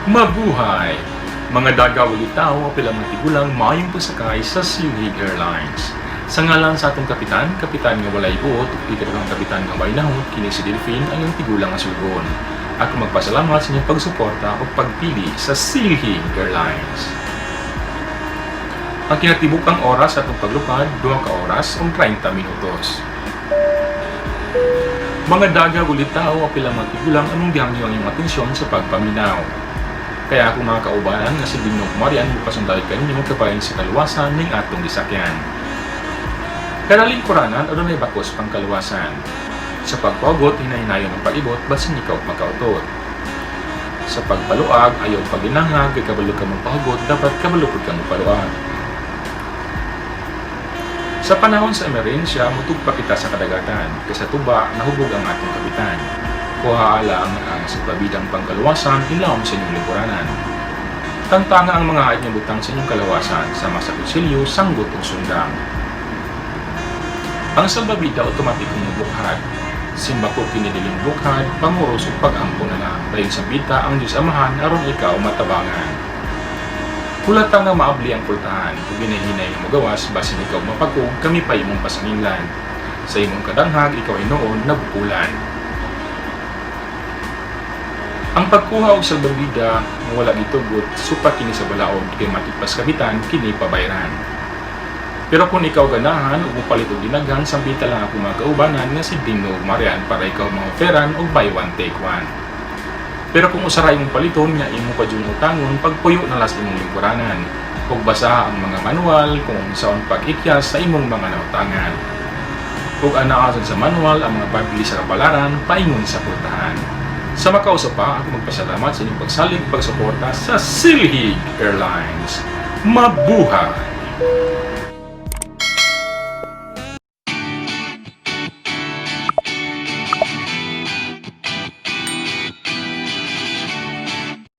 Mabuhay! Mga dagaw ug tao, apil ang mga tigulang, maayong pagsakay sa Silhig Airlines. Sa ngalan sa atong kapitan, kapitan nga walay buot, ug ikaduhang kapitan nga may nahot, kini si Delphine, ang iyong tigulang nga sulgon. Ako magpasalamat sa inyong pagsuporta ug pagpili sa Silhig Airlines. Ang kinatibukang oras sa atong paglupad, 2 ka oras ug 30 minutos. Mga dagaw ug tao, apil ang mga tigulang, among gihangyo ang inyong atensyon sa pagpaminaw. Kaya akong mga kaubanan nga si Dino ug Marian mupasundayag kaninyo kabahin sa kaluwasan ning atong gisakyan. Kada lingkuranan, adunay bakos pangkaluwasan. Sa pagpahugot, hinahinayon ang pag-ibot basin ikaw makautot. Sa pagpaluag, ayaw paglinangag, kay kabalo ka mopahugot, dapat kabalo pud ka mopaluag. Sa panahon sa emerhensya, mutugpa kita sa kadagatan, kay sa tuba, nahubog ang atong kapitan. Kuhaa lang ang salbabidang pangkaluwasan, ilawom sa inyong lingkuranan. Tangtanga ang mga hait nga butang sa inyong kalawasan, sama sa kutsilyo, sanggot ug sundang. Ang salbabida automatikong mubukhad. Simbako kini dili mubukhad, panguros ug pag-ampo na lang. Dayon sambita ang Diyos Amahan aron ikaw matabangan. Hulata nga maabli ang pultahan, ug hinay-hinay nga mogawas basin ikaw mapag-og kami pa imong pasanginglan. Sa imong kadanghag ikaw hinuon nabukulan. Ang pagkuha og salbabida nga wala gitugot, supak kini sa balaod kay matik pas kabitan kini pabayran. Pero kung ikaw ganahan ug mopalit og dinaghan, sambita lang akong mga kaubanan nga si Dino ug Marian para ikaw ma-offeran og buy one take one. Pero kung usa ra imong paliton nga imo pa jud utangon, pagpuyo na lang sa imong lingkuranan. Ug basaha ang mga manual kung unsaon pag-ikyas sa imong mga nautangan. Ug anaa sa manual ang mga badli sa kapalaran paingon sa pultahan. Sa makausa pa, ako magpasalamat sa inyong pagsalig pagsuporta sa Silhig Airlines. Mabuhay!